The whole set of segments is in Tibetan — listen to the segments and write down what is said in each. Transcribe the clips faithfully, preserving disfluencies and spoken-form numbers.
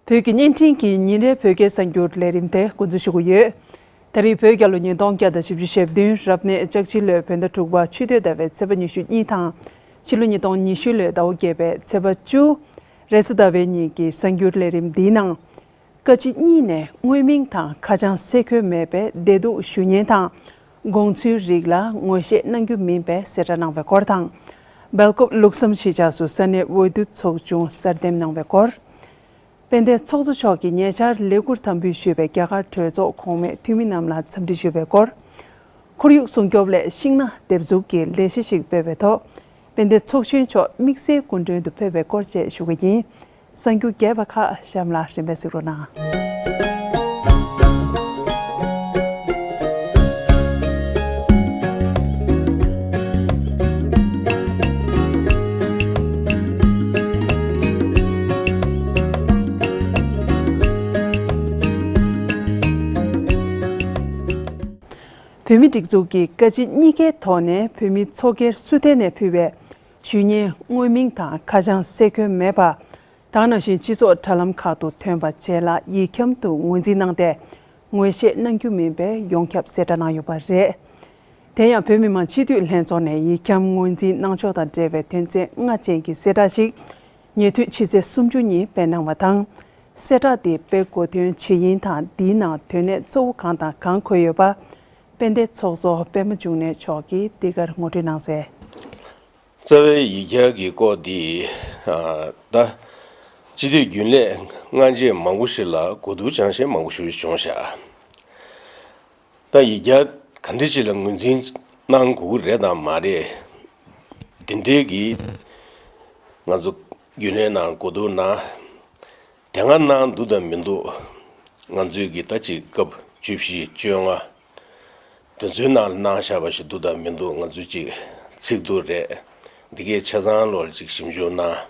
བོད་ཀྱི་བརྙན་འཕྲིན་གྱི་ཉིན་རེའི་བོད་སྐད་གསར་འགྱུར་ལས་རིམ་དེ་འགོ་འཛུགས་ཞུ་གི་ཡོད། ད་རེས་བོད་རྒྱལ་ལོ་ཉིས་སྟོང་བརྒྱ་དང་བཞི་བཅུ་ཞེ་བདུན་རབ་གནས་ལྕགས་བྱི་ལོའི་བོད་ཟླ་དྲུག་པ་ཆུ་སྟོད་ཟླ་བའི་ཚེས་པ་ཉི་ཤུ་གཉིས་དང་། ཕྱི་ལོ་ཉིས་སྟོང་ཉི་ཤུ་ལོའི་ཟླ་བ་བརྒྱད་པའི་ཚེས་པ་བཅུ། རེས་གཟའ་ཟླ་བའི་ཉིན་གྱི་གསར་འགྱུར་ལས་རིམ་འདིའི་ནང་། བཀའ་སྤྱི་གཉིས་ནས་དངོས་མིང་དང་ཁ་བྱང་གསལ་འཁོད་མེད་པའི་བདེ་སྡུག་ཞུ་མཁན་དང་། དགོངས་ཚུལ་རིགས་ལ་ངོས་བཞེས་གནང་རྒྱུ་མིན་པའི་གསལ་བསྒྲགས་གནང་བའི་སྐོར་དང་། སྦེལ་ཀོབ་ལུགས་བསམ་གཞིས་ཆགས་སུ་ས་གནས་འོས་བསྡུ་ཚོགས་ཆུང་གསར་འདེམས་གནང་བའི་སྐོར། དཔལ་ལྡན་ཚོགས་གཙོ་མཆོག་གིས་ཉེ་ཆར་ལས་འཁུར་དམ་འབུལ་ཞུས་པའི་རྒྱ་གར་གྲོས་ཚོགས་གོང་མའི་འཐུས་མི་རྣམས་ལ་འཚམས་འདྲི་ཞུས་པའི་སྐོར། ཁོར་ཡུག་སྲུང་སྐྱོབ་སླད་ཤིང་སྣ་འདེབས་འཛུགས་ཀྱི་ལས་གཞི་ཞིག་སྤེལ་བའི་ཐོག་དཔལ་ལྡན་ཚོགས་གཞོན་མཆོག་དམིགས་བསལ་སྐུ་མགྲོན་དུ་ཕེབས་པའི་སྐོར་བཅས་ཞུ་གི་ཡིན། གསར་འགྱུར་རྒྱས་པ་ཁག་གཤམ་ལ་རིམ་པས་གཟིགས་རོགས་གནང་། བོད་མིའི་སྒྲིག་འཛུགས་ཀྱིས་བཀའ་སྤྱི་གཉིས་ཀའི་ཐོག་ནས་བོད་མིའི་ཚོགས་སྒེར་སུ་ཐད་ནས་ཕུལ་བའི་ཞུ་སྙན་དངོས་མིང་དང་ཁ་བྱང་གསལ་འཁོད་མེད་པ། དེ་ནང་བཞིན་སྤྱི་ཚོགས་དྲ་ལམ་ཁག་ཏུ་ཐོན་པ་བཅས་ལ་ཡིག་འཁྱམ་དུ་ངོས་འཛིན་གནང་སྟེ། ངོས་བཞེས་གནང་རྒྱུ་མིན་པའི་ཡོངས་ཁྱབ་གསལ་བསྒྲགས་གནང་ཡོད་པ་རེད། དེ་ཡང་བོད་མི་མང་སྤྱི་འཐུས་ལྷན་ཚོགས་ནས་ཡིག་འཁྱམ་ངོས་འཛིན་གནང་ཕྱོགས་དང་འབྲེལ་བའི་དོན་ཚན་ལྔ་ཅན་གྱི་གསལ་བསྒྲགས་ཤིག་ཉེ་དུས་ཕྱི་ཚེས་སུམ་ཅུ་ཉིན་སྤེལ་གནང་བ་དང་། གསལ་བསྒྲགས་དེ་སྤེལ་འགོ་ཐོན་ཇི་ཡིན་དང་། འདིའི་ནང་དོན་གནད་གཙོ་བོ་གང་དང་གང་འཁོད་ཡོད་པ། དཔལ་ལྡན་ཚོགས་གཙོ་པད་མ་འབྱུང་གནས་མཆོག་གིས་འདི་གར་ངོ་སྤྲོད་གནང་གསལ། རྩ་བའི་ཡིག་བསྐྱར་གྱི་སྐོར་འདི། ཨ། ད་སྤྱི་འཐུས་རྒྱུན་ལས་སྔ་རྗེས་མང་པོ་ཞིག་ལ་གོ་བསྡུར་སྦྱང་བཤད་མང་པོ་ཞིག་བྱུང་ཤག་ད་ཡིག་བསྐྱར་ག་འདྲ་ཞིག་ལ་ངོས་འཛིན་གནང་དགོས་ཀྱི་རེད་དང་མ་རེད། འདི་འདྲའི་གི་ང་ཚོ་རྒྱུན་ལས་ནང་གོ་བསྡུར་གནང་། དེ་སྔ་གནང་འདུག་དང་མི་འདུག་ང་ཚོའི་གི་ད་ཅིག་སྐབས་བཅུ་བཞི་བཅོ་ལྔ་དེ་ཚོའི་ནང་ལ་གནང་བཞག་པ་ཞིག་འདུག་དང་མི་འདུག་ང་ཚོའི་ཅིག་ཚིག་ཐོ་རེད། འདི་གའི་ཆ་ཚང་ལོག་ཅིག་ཞིབ་འཇུག་གནང་།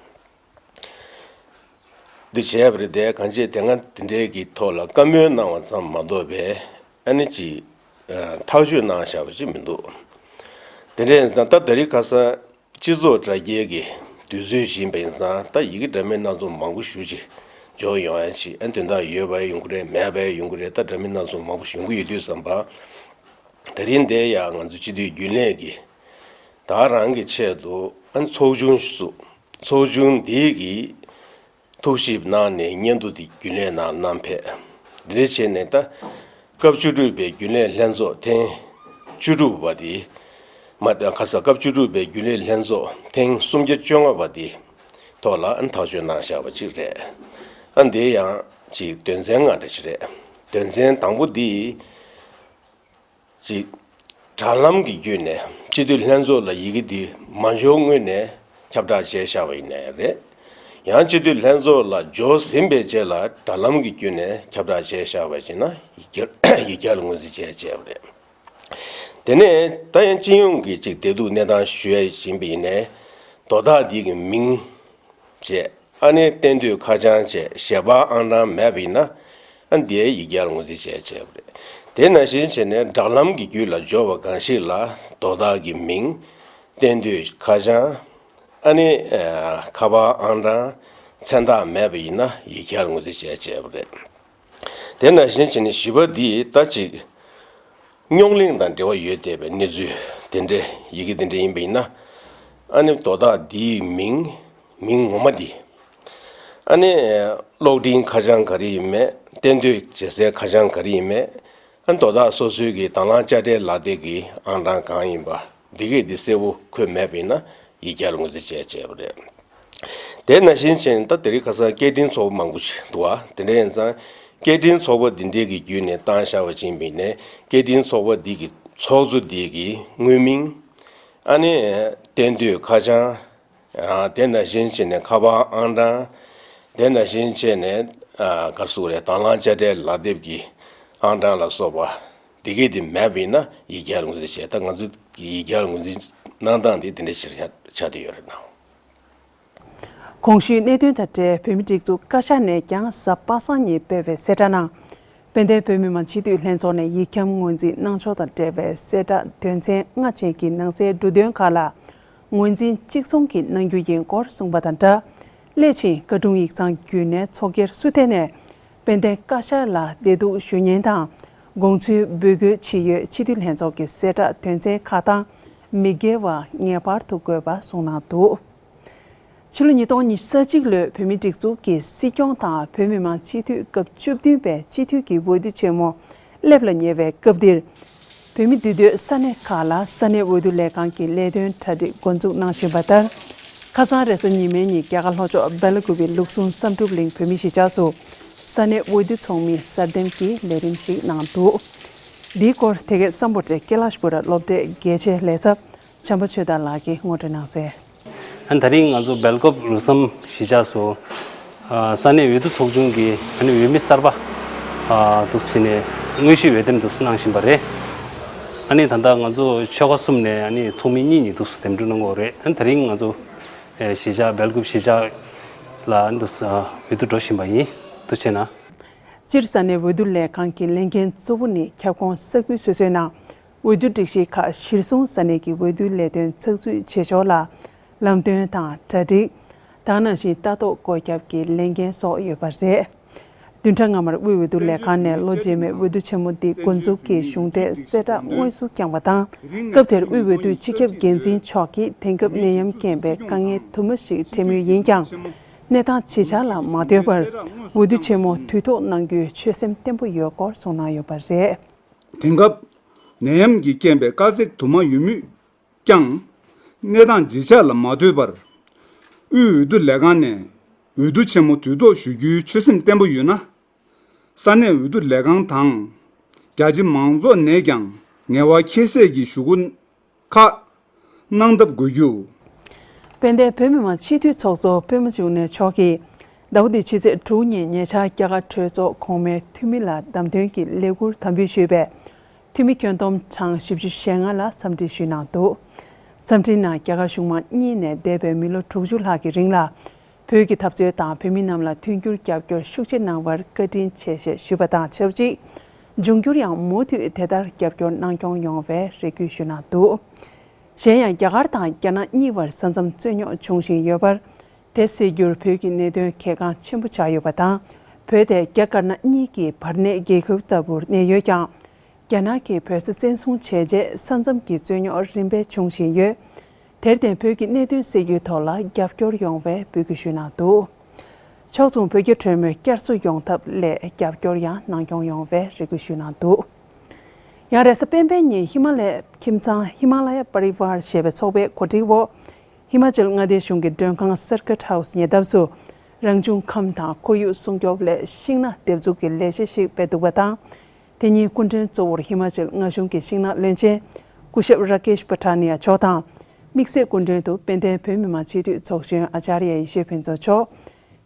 འདི་བྱས་པ་རེད་དེ། གང་ཅི་དེ་སྔ་དེ་འདྲའི་གི་ཐོག་ལ་བཀའ་མོལ་གནང་བ་ཙམ་མ་གཏོགས་པའི་ཨ་ནི་ཅིག་ཐག་གཅོད་གནང་བཞག་པ་ཅིག་མི་འདུག་དེ་འདྲ་ཡིན་ཙང་ད་དེ་རིང་ཁ་སང་སྤྱི་ཚོགས་དྲ་རྒྱའི་གི་དུས་ཚོད་ཡིན་པ་ཡིན་ཙང་། ད་ཡི་གེ་འདྲ་མིན་སྣ་ཚོགས་མང་པོ་ཞེ་ཅིག་འབྱོར་ཡོང་ཡ་ཅིག་ཨ། དོན་དག་ཡོད་པ་ཡོང་གི་རེད། མེད་པ་ཡོང་གི་རེད། ད་འདྲ་མིན་སྣ་ཚོགས་མང་པོ་ཞིག་ཡོང་གི་ཡོད་དུས་ཙམ་པ། དེ་རིང་འདིར་ཡང་ང་ཚོ་སྤྱི་འཐུས་རྒྱུན་ལས་ཀྱིས་ད་རང་གི་ཆེད་དུ་ཨ། ཚོགས་ཆུང་ཞིག་བཙུགས། ཚོགས་ཆུང་འདིའི་གི་ཐུགས་ཞིབ་གནང་ནས་སྙན་ཐོ་དེ་རྒྱུན་ལས་ནང་བསྣམས་ཕེབས། འདི་འདྲ་བྱས་ནས་ད་སྐབས་བཅུ་དྲུག་པའི་རྒྱུན་ལས་ལྷན་ཚོགས་ཐེངས་བཅུ་དྲུག་པ་དེ། མ། ད་ཁ་སང་སྐབས་བཅུ་དྲུག་པའི་རྒྱུན་ལས་ལྷན་ཚོགས་ཐེངས་སུམ་བརྒྱ་བཅོ་ལྔ་པ་དེ་ཐོག་ལ་ཨ་ནི་ཐག་གཅོད་གནང་བཞག་པ་ཅིག་རེད། ཨ། འདི་ཡང་ཅིག་དོན་ཚན་ལྔ་འདྲ་ཞིག་རེད། དོན་ཚན་དང་པོ་འདི། གཅིག་དྲ་ལམ་གྱི་བརྒྱུད་ནས་སྤྱི་འཐུས་ལྷན་ཚོགས་ལ་ཡི་གེ་འདི་མ་འབྱོར་སྔོན་ནས་ཁྱབ་བསྒྲགས་བྱས་བཞག་པ་ཡིན་ནའི་རེད། ཡང་སྤྱི་འཐུས་ལྷན་ཚོགས་ལ་འབྱོར་ཟིན་པའི་རྗེས་ལ་དྲ་ལམ་གྱི་བརྒྱུད་ནས་ཁྱབ་བསྒྲགས་བྱས་བཞག་པ་ཡིན་ན་ཡིག་བསྐྱར་ཡིག་བསྐྱར་ལ་ངོས་འཛིན་བྱས་བྱས་པ་རེད། དེ་ནས་ད་ཡང་སྤྱི་ཡོངས་ཀྱི་གཅིག་བདེ་སྡུག་གནས་སྟངས་ཞུ་ཡ་ཡིན་པ་ཡིན་ནའི། དོ་བདག་འདི་གི་མིང་བཅས། ཨ་ནི་གཏན་སྡོད་ཁ་བྱང་བཅས། ཞལ་པར་ཨང་གྲངས་མེད་པ་ཡིན་ན། ཨ། འདིའི་ཡིག་བསྐྱར་ངོས་འཛིན་བྱས་བྱས་པ་རེད། དེ་ནང་བཞིན་བྱས་ནས་སྦྲག་ལམ་གྱི་བརྒྱུད་ལ་འབྱོར་བ་གང་ཞིག་ལ་དོ་བདག་གི་མིང་། གཏན་སྡོད་ཁ་བྱང་། ཨ་ནི་ཨ། ཁ་པར་ཨང་གྲངས། མཚན་རྟགས་མེད་པ་ཡིན་ན་ཡིག་བསྐྱར་ངོས་འཛིན་བྱས་བྱས་པ་རེད། དེ་ནང་བཞིན་བྱས་ནས་བཞི་པ་འདི་ད་ཅིག་རྙོག་གླེང་དང་འབྲེལ་བ་ཡོད་བསྡད་པའི་གནས་ཚུལ་དེ་འདྲའི་ཡི་གེ་དེ་འདྲ་ཡིན་པ་ཡིན་ན། ཨ་ནི་དོ་བདག་འདིའི་མིང་། མིང་ངོ་མ་འདི། ཨ་ནི་གློག་འཕྲིན་ཁ་བྱང་ག་རེ་ཡིན་མེད། གཏན་སྡོད་བྱེད་སའི་ཁ་བྱང་ག་རེ་ཡིན་མེད། ཨ། དོ་བདག་སོ་སོའི་གི་དང་བླངས་དཔྱ་ཁྲལ་ལག་དེབ་ཀྱི་ཨང་གྲངས་གང་ཡིན་པ། འདི་གས་འདི་གསལ་པོ་འཁོད་མེད་པ་ཡིན་ན་ཡིག་བསྐྱར་ངོས་འཛིན་བྱས་བྱས་པ་རེད། དེ་ནང་བཞིན་བྱས་ནས་ད་དེ་རིང་ཁ་སང་སྐད་འཕྲིན་ཚོགས་པ་མང་པོ་ཞིག་འདུག་བ། དེ་འདྲ་ཡིན་ཙང་སྐད་འཕྲིན་ཚོགས་པ་འདི་འདྲའི་གི་བརྒྱུད་ནས་བཏང་བཞག་པ་ཅིག་ཡིན་པ་ཡིན་ནའི། སྐད་འཕྲིན་ཚོགས་པ་འདི་གི་ཚོགས་གཙོ་འདི་གི་དངོས་མིང་། ཨ་ནི་གཏན་སྡོད་ཁ་བྱང་། ཨ། དེ་ནང་བཞིན་བྱས་ནས་ཁ་པར་ཨང་གྲངས། དེ་ནང་བཞིན་བྱས་ནས། ཨ། ག་རེ་ཟེར་དགོས་རེད། དང་བླངས་དཔྱ་ཁྲལ་ལག་དེབ་ཀྱི་ཨང་གྲངས་ལ་སོགས་པ་འདི་གས་དེ་མེད་པ་ཡིན་ན་ཡིག་བསྐྱར་ངོས་འཛིན་བྱས། ད་ང་ཚོ་ཡིག་བསྐྱར་ངོས་འཛིན་གནང་སྟངས་དེ་དེ་འདྲ་ཞིག་ཆགས་ཆགས་བསྡད་ཡོད་རེད་ན། གོང་ཞུས་གནད་དོན་དང་འབྲེལ་བོད་མིའི་སྒྲིག་འཛུགས་བཀའ་ཤག་ནས་ཀྱང་གཟའ་པ་སངས་ཉིན་སྤེལ་བའི་གསལ་བསྒྲགས་ནང་། དཔལ་ལྡན་བོད་མི་མང་སྤྱི་འཐུས་ལྷན་ཚོགས་ནས་ཡིག་འཁྱམ་ངོས་འཛིན་གནང་ཕྱོགས་དང་འབྲེལ་བའི་གསལ་བསྒྲགས་དོན་ཚན་ལྔ་ཅན་གྱི་ནང་གསལ་འབྲུ་དོན་ཁག་ལ་ངོས་འཛིན་གཅིག་མཚུངས་ཀྱིས་གནང་རྒྱུ་ཡིན་སྐོར་གསུངས་པ་དང་སྦྲགས། སླད་ཕྱིན་བཀའ་དྲུང་ཡིག་ཚང་བརྒྱུད་ནས་ཚོགས་སྒེར་སུ་ཐད་ནས་དཔལ་ལྡན་བཀའ་ཤག་ལ་བདེ་སྡུག་ཞུ་ཉན་དང་དགོངས་ཚུལ་འབུལ་དགོས་ཇི་ཡོད་སྤྱི་འཐུས་ལྷན་ཚོགས་ཀྱི་གསལ་བསྒྲགས་དོན་ཚན་ཁག་དང་མི་འགལ་བ་ངེས་པར་དུ་དགོས་པ་གསུངས་གནང་འདུག་ཕྱི་ལོ་ཉིས་སྟོང་ཉི་ཤུ་རྩ་གཅིག་ལོའི་བོད་མིའི་སྒྲིག་འཛུགས་ཀྱི་སྲིད་སྐྱོང་དང་བོད་མི་མང་སྤྱི་འཐུས་སྐབས་བཅུ་བདུན་པའི་སྤྱི་འཐུས་ཀྱི་འོས་བསྡུ་ཆེན་མོ་སླེབས་ལ་ཉེ་བའི་སྐབས་འདིར། བོད་མི་འདུས་སྡོད་ས་གནས་ཁག་ལ་ས་གནས་འོས་བསྡུ་ལས་ཁང་གི་ལས་དོན་གྲ་སྒྲིག་འགོ་འཛུགས་གནང་བཞིན་པ་ལྟར། ཁ་སང་རེས་གཟའ་ཉི་མའི་ཉིན་རྒྱ་གར་ལྷོ་ཕྱོགས་སྦེ་ལ་ཀུ་པེ་ལུགས་ཟུང་བསམ་གྲུབ་གླིང་བོད་མིའི་གཞིས་ཆགས་སུ་ས་གནས་འོས་བསྡུ་ཚོགས་མིའི་གསར་འདེམས་ཀྱི་ལས་རིམ་ཞིག་གནང་འདུག་འདིའི་སྐོར་དེ་གའི་སམ་བྷོ་ཊའི་ཀེ་ལཱ་ཤ་པུ་ར་སློབ་གྲྭའི་དགེ་ཆེ་ལས་ཚབ་བྱམས་པ་ཆོས་དར་ལགས་ཀྱིས་ངོ་སྤྲོད་གནང་གསལ། ཨ་ནི་དེ་རིང་ང་ཚོ་སྦེལ་ཀོབ་ལུགས་བསམ་གཞིས་ཆགས་སུ་ཨ་ས་གནས་འོས་བསྡུ་ཚོགས་ཆུང་གི་ཨ་ནི་འོས་མི་གསར་པ་ཨ་འདུག་སེ་ནས་དངོས་གཞིའི་འོས་འདེམས་འདུག་སེ་གནང་བཞིན་པ་རེད། ཨ་ནི་ད་ལྟ་ང་ཚོ་ཆོལ་ཁ་གསུམ་ནས་ཨ་ནི་ཚོགས་མི་གཉིས་གཉིས་འདུག་སེ་འདེམས་སྒྲུག་གནང་གི་ཡོད་རེད། ཨ་ནི་དེ་རིང་ང་ཚོ་ཨེ་གཞིས་ཆགས་སྦེལ་ཀོབ་གཞིས་ཆགས་ལ་ཨ་ནི་འདུག་སེ་ཨ་འོས་བསྡུ་འགྲོ་བཞིན་པ་ཡིན། ཐུགས་རྗེ་གནང་། སྤྱིར་ས་གནས་འོས་བསྡུ་ལས་ཁང་གི་ལས་འགན་གཙོ་བོ་ནི་ཁྱབ་ཁོངས་ས་ཁུལ་སོ་སོའི་ནང་འོས་བསྡུ་སྒྲིག་གཞིའི་ཁག་གཞིར་བཟུང་ས་གནས་ཀྱི་འོས་བསྡུ་ལས་དོན་ཚགས་ཚུད་བྱེད་ཕྱོགས་ལ་ལམ་སྟོན་དང་གྲ་སྒྲིག་དེ་ནང་བཞིན་ལྟ་རྟོག་བཀོད་ཁྱབ་ཀྱི་ལས་འགན་སོགས་ཡོད་པ་རེད། བདུན་ཕྲག་སྔ་མར་དབུས་འོས་བསྡུ་ལས་ཁང་ནས་ལོ་རྗེས་མའི་འོས་བསྡུ་ཆེན་མོ་འདི་འགོ་འཛུགས་ཀྱི་གཞུང་འབྲེལ་གསལ་བསྒྲགས་དངོས་སུ་བསྐྱངས་པ་དང་། སྐབས་དེར་དབུས་འོས་བསྡུའི་སྤྱི་ཁྱབ་འགན་འཛིན་མཆོག་གིས་དེང་སྐབས་ནད་ཡམས་རྐྱེན་པས་དཀའ་ངལ་དུ་མ་ཞིག་འཕྲད་མུས་ཡིན་ཀྱང་། གནས་སྟངས་ཇི་ཆགས་ལ་མ་ལྟོས་པར་འོས་བསྡུ་ཆེན་མོ་དུས་ཐོག་གནང་རྒྱུའི་ཆོད་སེམས་བརྟན་པོ་ཡོད་སྐོར་གསུངས་གནང་ཡོད་པ་རེད། དེང་སྐབས་ནད་ཡམས་ཀྱི་རྐྱེན་པས་དཀའ་ཚེགས་དུ་མ་ཡོད་མུས་ཀྱང་། གནས་སྟངས་ཇི་ཆགས་ལ་མ་ལྟོས་པར། དབུས་འོས་བསྡུ་ལས་ཁང་ནས་འོས་བསྡུ་ཆེན་མོ་དུས་ཐོག་ཞུ་རྒྱུའི་ཆོད་སེམས་བརྟན་པོ་ཡོད་ན། ས་གནས་འོས་བསྡུ་ལས་ཁང་དང་། རྒྱ་ཆེ་མང་ཚོགས་ནས་ཀྱང་ངལ་བ་ཁྱད་བསད་ཀྱི་ཞུ་སྐུལ་ཁག་གནང་ཐབས་དགོས་རྒྱུ། དཔལ་ལྡན་བོད་མི་མང་སྤྱི་འཐུས་ཚོགས་གཙོ་པད་མ་འབྱུང་གནས་མཆོག་གིས་ཟླ་བ་འདིའི་ཕྱི་ཚེས་དྲུག་ཉིན་ཉེ་ཆར་རྒྱ་གར་གྲོས་ཚོགས་གོང་མའི་འཐུས་མི་ལ་བདམས་ཐོན་གྱི་ལས་འཁུར་དམ་འབུལ་ཞུས་པའི་འཐུས་མི་ཁྱོན་བསྡོམས་གྲངས་བཞི་བཅུ་ཞེ་ལྔ་ལ་འཚམས་འདྲི་ཞུས་གནང་འདུག་འཚམས་འདྲིའི་ནང་རྒྱ་གར་གཞུང་མང་གཉིས་ནས་འདས་པའི་མི་ལོ་དྲུག་ཅུ་ལྷག་གི་རིང་ལ་བོད་ཀྱི་འཐབ་རྩོད་དང་བོད་མི་རྣམས་ལ་མཐུན་འགྱུར་རྒྱབ་སྐྱོར་ཤུགས་ཆེ་གནང་བར་བཀའ་དྲིན་ཆེ་ཞེས་ཞུས་པ་དང་ཆབས་ཅིག་འབྱུང་འགྱུར་ཡང་མུ་མཐུད་དེ་ལྟར་རྒྱབ་སྐྱོར་གནང་སྐྱོང་ཡོང་བའི་རེ་སྐུལ་ཞུས་གནང་འདུག་གཞན་ཡང་རྒྱ་གར་དང་རྒྱ་ནག་གཉིས་བར་ས་མཚམས་རྩོད་རྙོག་འབྱུང་བཞིན་ཡོད་པར། དེ་སེལ་རྒྱུར་བོད་ཀྱི་གནད་དོན་གལ་འགངས་ཆེན་པོ་ཆགས་ཡོད་པ་དང་། བོད་དེ་རྒྱ་དཀར་ནག་གཉིས་ཀྱི་བར་གནས་རྒྱལ་ཁབ་ལྟ་བུར་གནས་ཡོད་ཀྱང་། རྒྱ་ནག་གིས་བོད་ས་བཙན་བཟུང་བྱས་རྗེས་ས་མཚམས་ཀྱི་རྩོད་རྙོག་རིམ་པས་འབྱུང་བཞིན་ཡོད། དེར་བརྟེན་བོད་ཀྱི་གནད་དོན་སེལ་རྒྱུའི་ཐོག་ལ་རྒྱབ་སྐྱོར་ཡོང་བའི་འབོད་སྐུལ་ཞུས་གནང་འདུག་ཕྱོགས་མཚུངས་བོད་རྒྱ་གྲོས་མོལ་བསྐྱར་གསོ་ཡོང་ཐབས་སླད་རྒྱབ་སྐྱོར་ཡང་གནང་སྐྱོང་ཡོང་བའི་རེ་སྐུལ་ཞུས་གནང་འདུག་ཡང་རེས་གཟའ་སྤེན་པའི་ཉིན་ཧི་མ་ལ་ཡའི་ཁྱིམ་ཚང་ཧི་མ་ལ་ཡ་པ་རི་ཝར་ཞེས་པའི་ཚོགས་པའི་གོ་སྒྲིག་འོག་ཧི་མ་ཅལ་མངའ་སྡེ་གཞུང་གི་མགྲོན་ཁང་Circuit House་ཉེ་འདབས་སུ་རང་བྱུང་ཁམས་དང་ཁོར་ཡུག་སྲུང་སྐྱོབ་སླད་ཤིང་ནགས་འདེབས་འཛུགས་ཀྱི་ལས་གཞི་ཞིག་སྤེལ་འདུག་པ་དང་། དེ་ཉིན་སྐུ་མགྲོན་གཙོ་བོར་ཧི་མ་ཅལ་མངའ་གཞུང་གི་ཤིང་ནགས་བློན་ཆེན་སྐུ་ཞབས་ར་ཀེཤ་པ་ཐ་ནི་ཡ་མཆོག་དང་། དམིགས་བསལ་སྐུ་མགྲོན་དུ་དཔལ་ལྡན་བོད་མི་མང་སྤྱི་འཐུས་ཚོགས་གཞོན་ཨ་ཅཱརྱ་ཡེ་ཤེས་ཕུན་ཚོགས་མཆོག་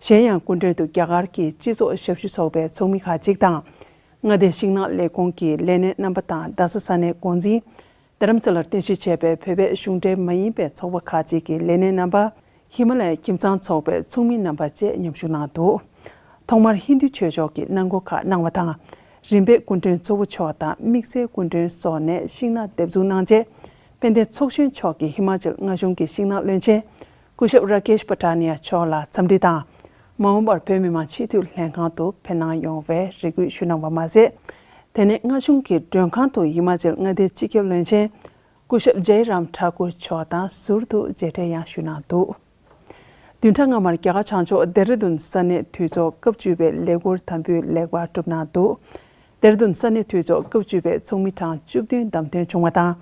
གཞན་ཡང་སྐུ་མགྲོན་དུ་རྒྱ་གར་གྱི་སྤྱི་ཚོགས་ཞབས་ཞུ་ཚོགས་པའི་ཚོགས་མི་ཁག་ཅིག་དང་། མངའ་སྡེ་ཤིང་ནགས་ལས་ཁུངས་ཀྱི་ལས་སྣེ་རྣམ་པ་དང་རྡ་ས་ས་གནས་འགོ་འཛིན། རྡ་རམ་ས་ལར་རྟེན་གཞི་བྱས་པའི་བོད་པའི་གཞུང་འབྲེལ་མ་ཡིན་པའི་ཚོགས་པ་ཁག་ཅིག་གི་ལས་སྣེ་རྣམ་པ། ཧི་མ་ལ་ཡའི་ཁྱིམ་ཚང་ཚོགས་པའི་ཚོགས་མི་རྣམ་པ་བཅས་མཉམ་ཞུགས་གནང་འདུག་ཐོག་མར་ཧིན་རྡུ་ཆོས་ཕྱོགས་ཀྱི་གནང་སྒོ་ཁག་གནང་བ་དང་། རིམ་པས་སྐུ་མགྲོན་གཙོ་བོ་མཆོག་དང་དམིགས་བསལ་སྐུ་མགྲོན་སོགས་ནས་ཤིང་ནགས་འདེབས་འཛུགས་གནང་རྗེས། དཔལ་ལྡན་ཚོགས་གཞོན་མཆོག་གིས་ཧི་མ་ཅལ་མངའ་གཞུང་གི་ཤིང་ནགས་བློན་ཆེན་སྐུ་ཞབས་ར་ཀེཤ་པ་ཏྲ་ནི་ཡ་མཆོག་ལ་འཚམས་འདྲི་དང་། མ་འོངས་པར་བོད་མི་མང་སྤྱི་འཐུས་ལྷན་ཁང་དུ་ཕེབས་གནང་ཡོང་བའི་རེ་སྐུལ་ཞུ་གནང་བ་མ་ཟད། དེ་ནས་མངའ་གཞུང་གི་མགྲོན་ཁང་དུ་ཧི་མ་ཅལ་མངའ་སྡེའི་སྤྱི་ཁྱབ་བློན་ཆེན་སྐུ་ཞབས་ཇའི་རམ་ཐཱ་ཀུར་མཆོག་དང་ཟུར་དུ་མཇལ་འཕྲད་ཡང་ཞུས་གནང་འདུག་བདུན་ཕྲག་སྔ་མར་རྒྱ་གར་བྱང་ཕྱོགས་ལྡེ་ར་ལྡུན་ས་གནས་འཐུས་ཚོགས་སྐབས་བཅུ་པའི་ལས་འཁུར་དམ་འབུལ་ལེགས་པར་གྲུབ་གནང་འདུག་ལྡེ་ར་ལྡུན་ས་གནས་འཐུས་ཚོགས་སྐབས་བཅུ་པའི་ཚོགས་མི་གྲངས་བཅུ་བདུན་བདམས་ཐོན་བྱུང་བ་དང་།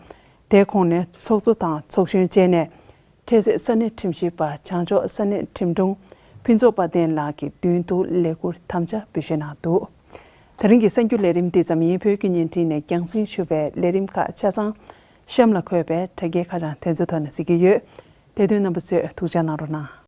དེའི་ཁོངས་ནས་ཚོགས་གཙོ་དང་ཚོགས་གཞོན་བཅས་ནས། འཕྲལ་སེལ་ས་གནས་ཁྲིམས་ཞིབ་པ་བྱང་ཕྱོགས་ས་གནས་ཁྲིམས་དྲུང་ཕུན་ཚོགས་དཔལ་ལྡན་ལགས་ཀྱིས་མདུན་དུ་ལས་འཁུར་དམ་བཅའ་འབུལ་བཞེས་གནང་འདུག་དེ་རིང་གི་གསར་འགྱུར་ལས་རིམ་འདི་ཙམ་ཡིན། བོད་ཀྱི་བརྙན་འཕྲིན་ནས་རྒྱང་སྲིང་ཞུ་བའི་ལས་རིམ་ཁག་ཆ་ཚང་གཤམ་ལ་འཁོད་པའི་དྲ་རྒྱའི་ཁ་བྱང་དེ་ཚོའི་ཐོག་ནས་གཟིགས་ཀྱི་ཡོད། དེ་དོན་རྣམ་པ་ཚོས་ཐུགས་ཅག་གནང་རོགས་གནང་།